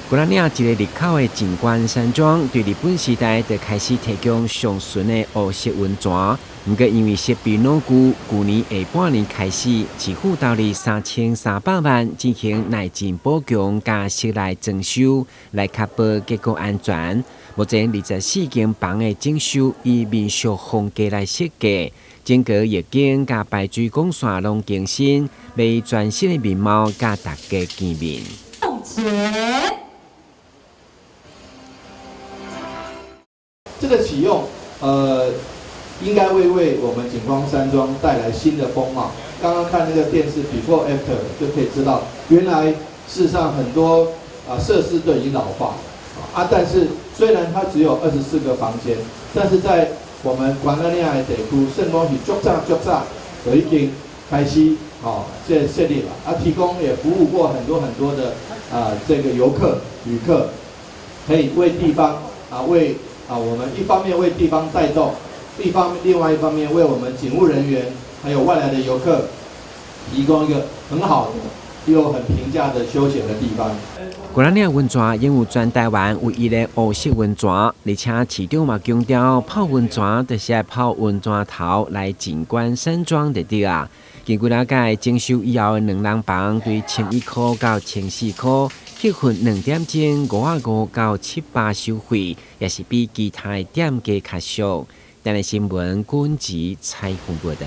苎仔嶺一个入口的靜觀山莊，對日本時代就開始提供上純的烏色溫泉。毋過因為設備老舊，舊年下半年開始，市府投入3300萬進行內進補強佮室內裝修，來確保結構安全。目前24間房的整修以民宿風格來設計，整個浴間佮排水管線攏更新，欲以全新的面貌佮大家見面。前。這個啟用，應該會為我們景光山莊帶來新的風貌。剛剛看那個電視 before after 就可以知道，原來事實上很多啊設施都已經老化啊。但是雖然它只有24個房間，但是在我們苎仔嶺的地區，算講是足早足早就已經開始哦，這設立了啊，提供也服務過很多很多的啊這個遊客旅客，可以為地方啊為啊，我們一方面為地方帶動，一方面另外一方面為我們警務人員還有外來的遊客提供一個很好的又很平價的休閒的地方。苎仔嶺溫泉擁有全台灣唯一的烏色溫泉，而且市長嘛強調泡溫泉就是愛泡溫泉頭來靜觀山莊就對啊。經過了解整修以後的兩人房，對1100到1400，客份2點鐘55到70收費，也是比其他的店家較俗。電視新聞軍籍採訪報導。